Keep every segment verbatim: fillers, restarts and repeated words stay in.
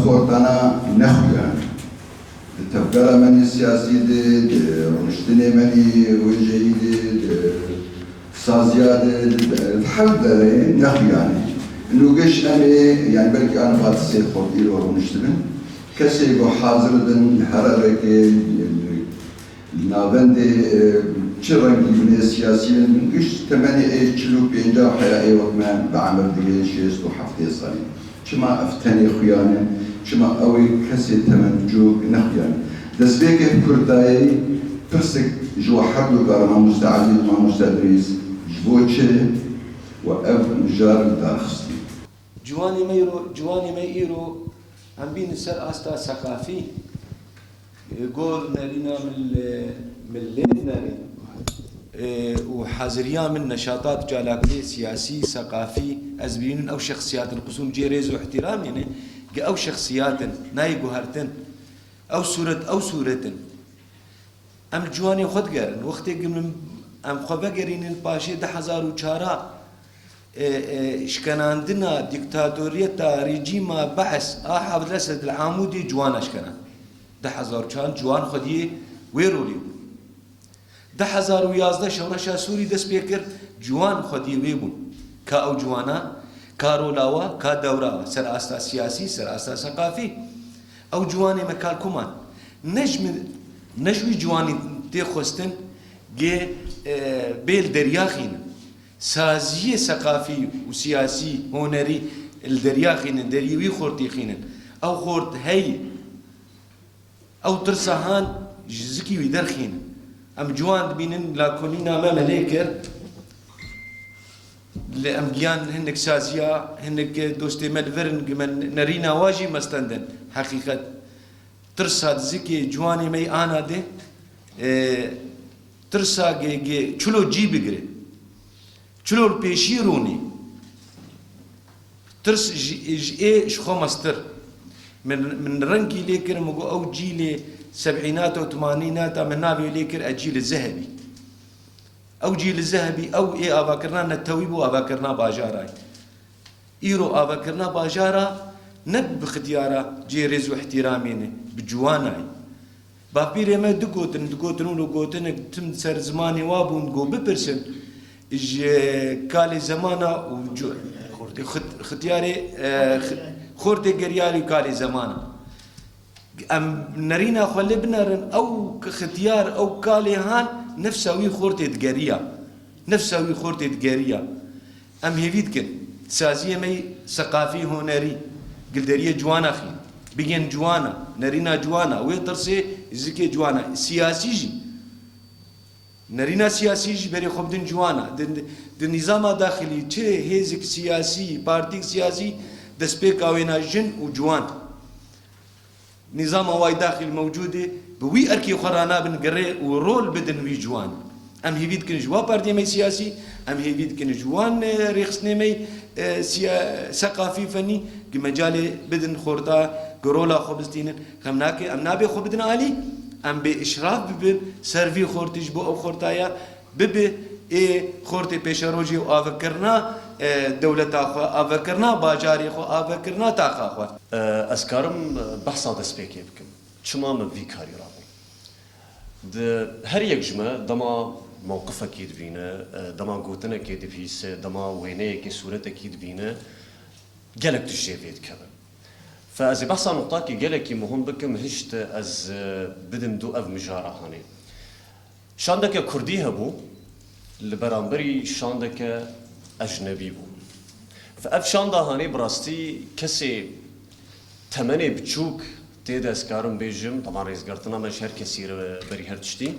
Xortana nexuyan. Di tevgera me yê siyasî de, di rûniştinê me yê wêjeyî de, di saziya de, di, di her derê nexuyan. Û giş em ê, yani belkî an bat sê xort îro rûniştibin. Kesê ku hazir bin, li Herêrekê, li navendê, e, çi rengî bine siyasî in, giş temenê ê çil û pênca heya ê wek me bi emir digihê şêst û heftê salî. Çima ev tenê xuyan in? Çima ew ê kesê temenbicûk nexuyan in? Destpêkê bi kurtayî pirsek ji we her du kar mamoste Elî û mamoste Dirîs, ji bo çi we ev mijar li dar xistî? Ciwanê me îro, ciwanê me îro em bînin ser asta seqafî, e, gor nerîna mil-, milê nerîn, e, û haziriya min neşatat, çalakiyê siyasî, seqafî, ez bînin ew şexsiyat in, qisûm cê rêz û ihtiramê ne, gi ew şexsiyat in, nayê guhertin, ew sûret, ew sûret in. Em li ciwanê xwe digerin. Wextê ku min, em xwe vegerînin paşê du hezar û çar a, e, e, şkenandina dîktatoriyeta rejîma Bees a Hafid Esed li Amûdê ciwan eşkena. Du hezar û çar ciwan xwediyê wê rolê bû. Du hezar û yazdeh şewreşa Sûrî dest pê kir, ciwan xwediyê wê bûn. Ka ew ciwana, ka rola wa, ka dewra wa, ser asta siyasî, ser asta seqafî. Ew ciwanê me kalkuman. Ne ji min, ne ji wî ciwanî tê xwestin, gê, e, bê li derya xînin. Saziyê seqafî û siyasî, hunerî li derya xînin, deriyê wî xortî xînin. Ew xort heyî. Ew tirsa han ji zikî wî derxînin. Em ciwan dibînin, lakolîna me me lê kir. Lê em giyan hinek saziya, hinek dostê me li vir in, me nerîna wa jî me stendin. Heqîqet. Tirsa di zikê ciwanê me yê ana de, e, tirsa ge, ge çilo cî bigire. Çilo li pêşî rûnî. Tirs ji, ji ê ji xwe mestir. Min, min rengî lê kir, min got ew cîlê seb'înata û timanînata min navê lê kir, e cîlê zehebî. Ew cîlê zehebî, ew ê avakirina netewî bû, avakirina bajara ye. Îro avakirina bajara ne bi xityara cê rêz û ihtiramê ne, bi ciwana ye. Bapîrê me digotin, digotin û gotinek tim ser zimanê wa bûn, got bipirsin ji kalê zemana û cu-, xit-, xityarê, e, xi-, xortê geriyarî û kalê zemana. Em nerîna xwe lê binerin, ew xityar, ew kalê han nefsa wî xortê digeriya. Nefsa wî xortê digeriya. Em hêvî dikin, saziyê me yî seqafî, hunerî, gilderiyê ciwana xîn, bigên ciwana, nerîna ciwana, wê tirsê zikê ciwana, siyasî jî. Nerîna siyasî jî berê xwe bidin ciwana. Di, di nîzama daxilî çi hêzik siyasî, partîk siyasî, destpêka wêna jin û ciwan. Nîzama way daxil mewcûd e, bi wî erkê xwe ranabin girê û rol bidin wî ciwan. Em hêvî dikin ji wa partiyê me siyasî, em hêvî dikin ji wan, e, rêxistinê me, e, siya-, seqafî fenî, gi mecalê bidin xorta, gi rola xwe bistînin. Xem nake, em nabê xwe bidin alî, em bê îşraf bibin, ser vî xortî ji bo ew xortaya, bibe ê xortê pêşerojê û avekirina, e, dewleta xwe, avekirina bajarê xwe, avekirina taxa xwe. E, ez karim behsa destpêkê bikim. Çima min vî karî rabû? Di her yek ji me dema mewqifekî dibîne, e, dema gotinekê dibihîse, dema wêneyekê, sûretekî dibîne, gelek tişt jê vê dikeve. Fe ez ê behsa nuqtakî gelekî muhim bikim, hişt ez, e, bidim dû ev mijara hanê. Şandeke kurdî hebû, li beramberî şandeke ecnebî bû. Fe ev şanda hanê bi rastî kesê temenê biçûk tê de, ez karim bêjim, taban rêzgirtina me ji her kesî re berî her tiştî,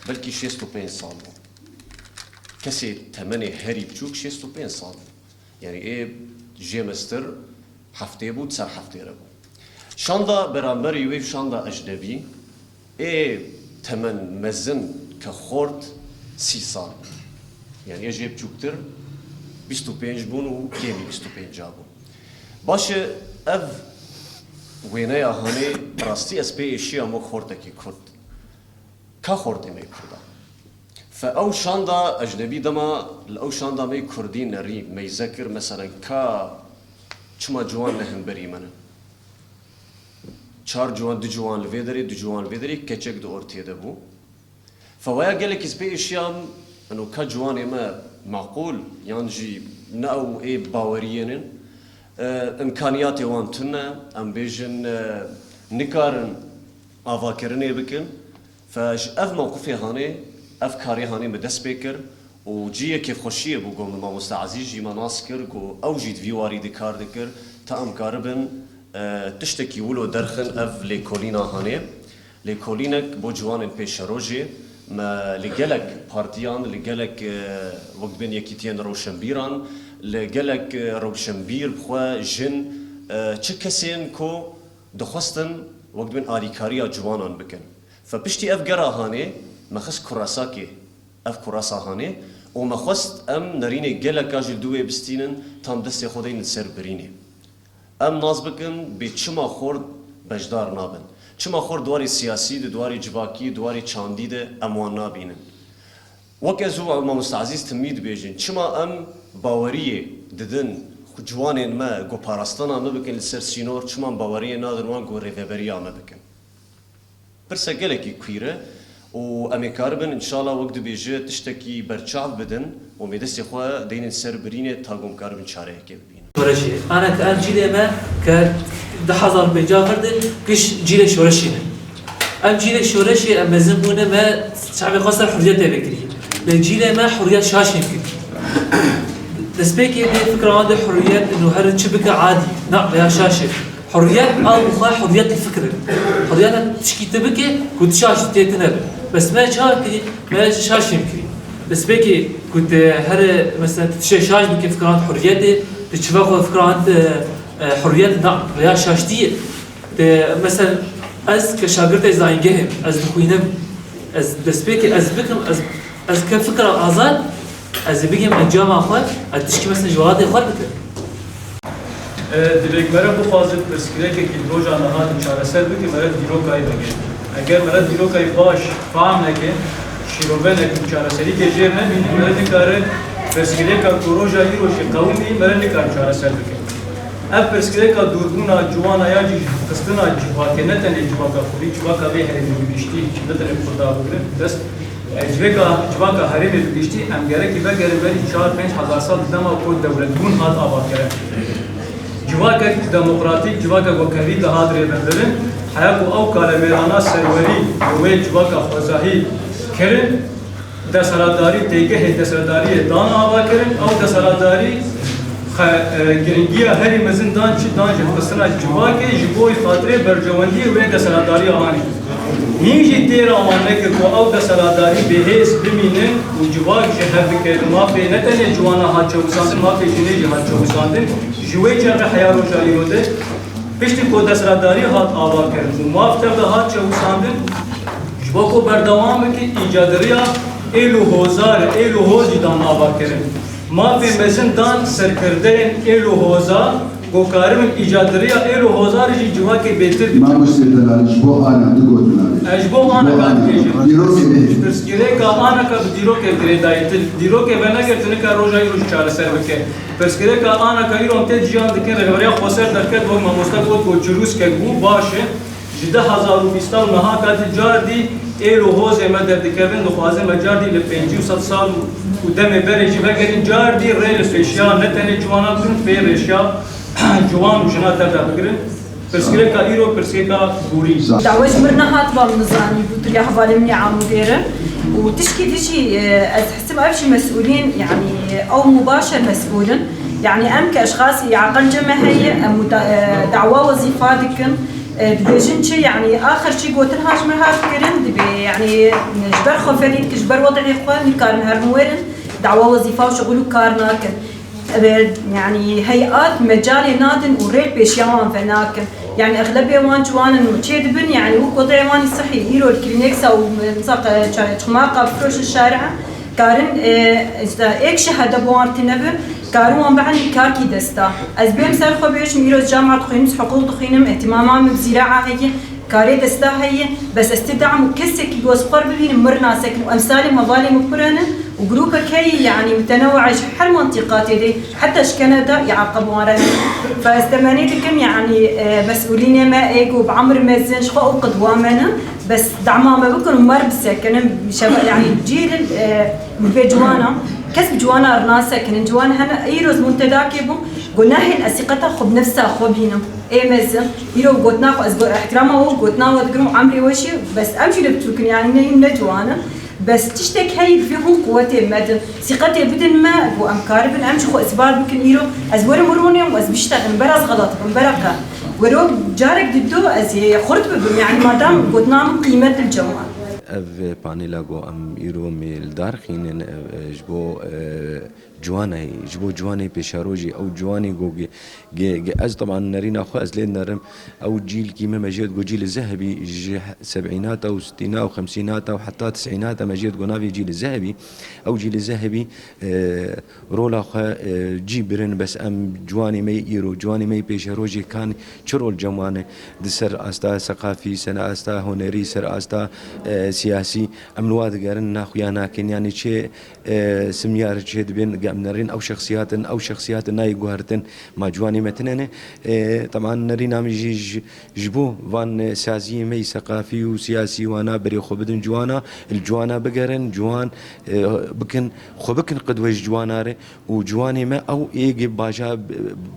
belkî şêst û pênc sal bû. Kesê temenê herî biçûk şêst û pênc sal bû. Yanî ê jê mestir heftê bû, di ser heftê re bû. Şanda beramberî wê şanda ecnebî ê temen mezin ke xort sî sal bû. Yanî ê jê biçûktir bîst û pênc bûn û kêmî bîst û pênc bû. Baş e, ev wêneya hanê bi rastî ez pê êşiya me xortekî kurd. Ka xortê me kurda. Fe ew şanda ecnebî dema li ew şanda me kurdî nerî meyze kir, meselen ka çima ciwan ne hemberî me ne? Çar ciwan, du ciwan li vê derê, du ciwan li vê derê, keçek di ortê de bû. Fe weya gelekî ez pê êşiyam, eno ka ciwanê me maqûl, yan jî ne ew ê baweriyên in, e, îmkaniyatê wan tune, em bêjin, e, nikarin avakirinê bikin. Fe ji ev mewqifê hanê, ev karê hanê min dest pê kir û cihê kêfxweşiyê bû, ku min mamoste Ezîz jî me nas kir, ku ew jî di vî warî de kar dikir, ta em karibin, e, tiştekî wilo derxin ev lêkolîna hanê. Lêkolînek bo ciwanên pêşerojê, me li gelek partiyan, li gelek, e, wek dibên yekîtiyên rewşenbîran, li gelek, e, rewşenbîr, bi xwe jin, e, çi kesên ku dixwestin wek dibên alîkariya ciwanan bikin. Fe piştî ev gera hanê me xist kurasakê, ev kurasa hanê û me xwest em nerînê geleka jî li dû wê bistînin, tam destê xwe deynin ser birînê. Em nas bikin bê çima xort beşdar nabin. Çima xort di warê siyasî de, di warê civakî, di warê çandî de em wan nabînin. Wek ez û mamoste Ezîz timî dibêjin, çima em baweriyê didin ciwanên me ku parastina me bikin li ser sînor, çima em baweriyê nadin wan ku rêveberiya me bikin? Pirse gelekî kûr e û em ê karibin înşallah wek dibêje tiştekî berçav bidin û em ê destê xwe deynin ser birînê ta ku em karibin çareyekê bibînin. Şoreşê. Ana ke ev cîlê me ke du hezar û pêncah vir de giş cîlê şoreşê ne. Ev cîlê şoreşê em mezin bûne me çavê xwe ser hurriyetê vekirî. Lê cîlê me hurriyet şaşên kir. Destpêkê dê fikra wan de hurriyet û her çi bike adî. Na, veya şaşê. Hurriyet, ew xwe hurriyet li fikir e. Hurriyet tişkî tu bike, ku tu şaş tê tu nebe. Bes me çawa kirî, me şaş fêm kirî. Bes pekî ku tu here, mesela, tu tiştê şaş bike, fikran hurriyet e, tu çiva xwe fikran, e, e, hurriyet da, veya şaştî ye. Te, mesela, ez ke şagirtê zayîngehê, ez dixwînim, ez destpêkê ez bikim, ez, ez ke fikra azad, ez ê bigêm encama xwe, ez tişkî, mesela, ji welatê xwe bikim. E, divêk mere bixwazin pirsgirêkekî di roja niha de çareser bike, mere dîrokayê vegere. Eger mere dîrokayê baş fehm neke, şîrove neke, çareserîkê jêr nebîne, mere nikare pirsgirêka ku roja îro jî qewimî, mere nikare çareser bike. Ev pirsgirêka dûrbûna ciwana ya jî xistina civakê, ne tenê civaka xurî, civaka vê herêmê bi giştî, ne tenê Kurda bigire, dest, e, civêka, civaka herêmê bi giştî, em gerekî vegerin berî çar pênc hezar sal di dema ku dewletbûn hat avakirin. Civakek demokratîk, civakek wekhevî dihat rêvebirin, heya ku ew kalemêrana serwerî wê civaka xwezahî kirin, desthilatdarî, têgehê desthilatdariyê dan avakirin, ew desthilatdarî xe-, e, giringiya herî mezin dan çi dan ji xistina civakê ji bo xatirê berjewendiyê wê desthilatdariya anî. Hîn jî têra wan nekir ku ew desthilatdarî bêhêz bimînin û civak ji hev bike. Mafê ne tenê ciwana hat çewisandin, mafê jinê jî hat çewisandin. Ji wê çaxê heya roja îro de piştî ku desthilatdarî hat avakirin û maf tev de hat çewisandin, ji bo ku berdewam bike, îcadiriya êl û hozar, êl û hoz jî dan avakirin. Mafê mezin dan serkirdeyên êl û hoza, ku karibin îcadiriya êl û hozar jî civakê bêtir bikin. Mamoste Delal, ji bo ana du gotina bêje. Ez ji bo ana ka dibêjim. Dîrokê bêje. Pirsgirêka ana ka bi dîrokê girêdayî. Tu dîrokê venegir, tu nikare roja îro jî çareser bike. Pirsgirêka ana ka îro em tê ciyan dikin, rêveberiya xweser derket, wek mamoste got, ku çirûskek bû, baş e. Ji du hezar û bîst û niha ka tu cardî êl û hozê me derdikevin, dixwazin me cardî li pêncî û sed sal û, û demê berê jî vegerin, cardî rê li pêşiya ne tenê ciwanan bigirin, pê rêşiya ciwan û jina tev de bigirin. Pirsgirêka îro pirsgirêka borî. Dawa ji mir nehat, ba min zanî bû, tu ya hevalê min ê Amûdê re. Û tişkî din jî, e, ez hisim ev jî mesûlîn, yanî ew mubaşer mesûl in. Yanî em ke eşxasî aqil cem me heye, em muda-, e, dawa wezîfa dikin. E, dibêjin çi, yanî axir çi gotin ha ji me hat kirin, dibê, yanî ji ber xwe ferî dike, ji ber wed'ê xwe nikarin herin werin, dawa wezîfa û şixul û kar nakin. Ev, yanî heyat mecalê nadin û rê pêşiya wan venakin. Yanî exlebê wan ciwan in û çêdibin, yanî wek wed'ê wan î sihî, îro li klîneksa û, e, mesela, e, ça-, çixmaqa bifiroşin şari'a, karin, e, işte, êk şehade bi wan tîne bi, karin wan bihenin karkî desta. Ez bêm ser xwe bêjim, îro cama dixwînim, ez hiqûq dixwînim, îhtîmama min bi zîraa heye, karê desta heye, bes ez tê dam û kesekî ku ez xwe bibînim, mir nasekin û emsalê hevalê min pir hene û Grûpek heye, yanî, mitenewe ji her mintîqatê de, heta ji Kanada, îaqeb wan re heye. Fe ez temennî dikim, yanî, e, mesûlînê me ê ku bi emr mezin, ji xwe û qidwa me ne, bes dema me bikin û me re bisekinin, şeva-, yanî, cîl, e, bi vê ciwana, kes bi ciwana re nasekinin, ciwan hene, îro ez muntedakê bûm, got, nehên ez sîqeta xwe bi nefsa xwe bînim. Ê mezin, îro gotina xwe, ez go-, ihtirama we û gotina we digirim û emrê we jî, bes em jî li biçûk in, yanî ne hîn ne ciwan in. Bes tiştek heye, divê hûn quwetê me din, sîqetê bidin me, ku em karibin, em jî xwe îsbat bikin. Îro ez werim rûnê û ez biştexim, bera ez xelat bim, bera qe. Wero carek di do ez ê xurt bibim, yanî madam gotina min qîmet li cem wan. Ev panela ku em îro mê li dar xînin, ev, e, ji bo, e, ciwanê, ji bo ciwanê pêşerojê, ew ciwanê ku ge-, ge-, ge-, ez teban nerîna xwe ez lê nerim, ew cîlkî me, me jê digot cîlê zehebî, ji sebînata û sitîna û xemsînata û heta tisînata me jê digot navê cîlê zehebî, ew cîlê zehebî, e, rola xwe, e, cî birin, bes em ciwanê me yê îro, ciwanê me yê pêşerojê kan çi rol cem wan e, di ser asta seqafî, ser asta hunerî, ser asta, e, siyasî, em li wa digerin naxuya nakin, yanî çê e, simyar çê dibên, em nerîn ew şexsiyat in, ew şexsiyat in nayê guhertin, ma ciwanê me tine ne. E, teban nerîna min jî ji, ji bo van, e, saziyê me yî seqafî û siyasî wana berê xwe bidin ciwana, li ciwana bigerin, ciwan, e, bikin, xwe bikin qidwe ji ciwana re û ciwanê me ew êgê baja,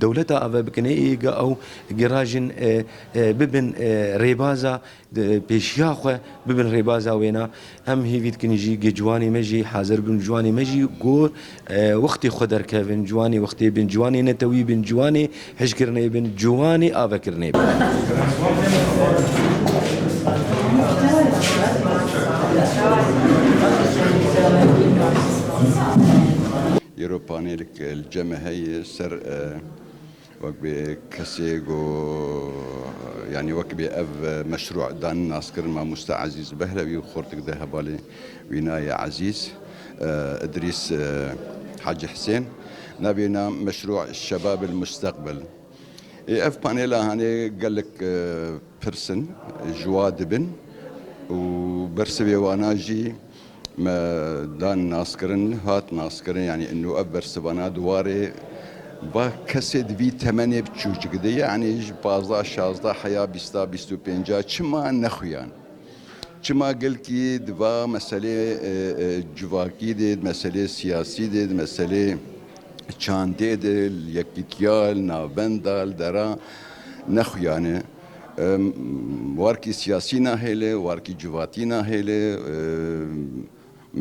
dewleta ave bikin, ê êga ew girajin, e, e, bibin, e, rêbaza di pêşiya xwe bibin rêbaza wêna. Em hêvî dikin jî gi ciwanê me jî hazir bin, ciwanê me jî ku, e, wextê xwe derkevin, ciwanê wextê bin, ciwanê netewî bin, ciwanê hişkirinê bin, ciwanê avekirinê bin. Îro panêlik li cem me heye ser, e, Wek bê kesê ku, yanî wek bê ev meşrû dan naskirin Mamoste Ezîz Behlewî û xortik de hevalê wî nayê Ezîz, e, Idrîs, e, Hacî Hisên. Navê na meşrû Şebab el Musteqbel. Ê ev panela hanê gelek, e, pirs in, ji wa dibin û bersivê wana jî me dan naskirin, hat naskirin, yanî ino ev bersivana di warê va kesê di vî temenê biçûçik de, yanî ji pazdeh, şazdeh heya, bîsta, bîst û pênca, çima nexuyan? Çima gelkî di va meselê, e, e, civakî de, di meselê siyasî de, di meselê çandê de, li yekîtiya, li navenda, li dera nexuyane. Em, warkî siyasî nahêle, warkî civatî nahêle, em,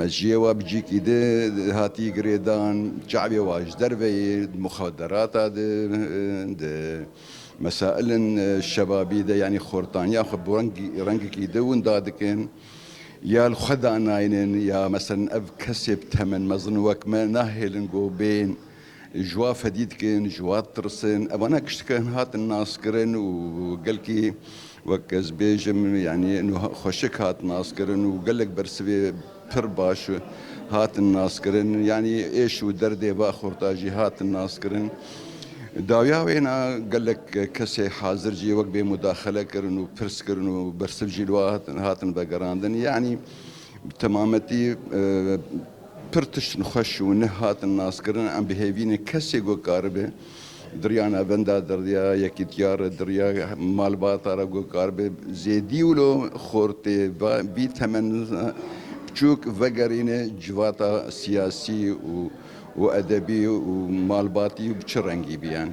mejiyê wa bi cîkî di hatî girêdan, çavê wa ji derve yê, di muxaderata de, di mesailin, e, şebabî de, yanî xortaniya xwe bi rengî, rengekî di winda dikin. Ya li xwe danaynin, ya meselen ev kesê bi temen mezin wek me nahêlin ku bên ji wa fedî dikin, ji wa ditirsin. Evana kiştike hatin naskirin û gelkî wek ez bêjim, yanî ino xweşik hat naskirin û gelek bersivê pir baş hatin naskirin. Yanî êş û derdê va xorta jî hatin naskirin. Dawiya wêna gelek kesê hazir jî wek bê mudaxele kirin û pirs kirin û bersiv jî li wa hatin, hatin vegerandin. Yanî bi temametî, e, pir tiştin xweş û neh hatin naskirin. Em bi hêvî ne kesê ku karibe di riya navenda, di riya yekîtiya re, di riya malbata re ku karibe zêdî wilo xortê va-, vî temen biçûk vegerîne civata siyasî û û edebî û malbatî û bi çi rengî biyen.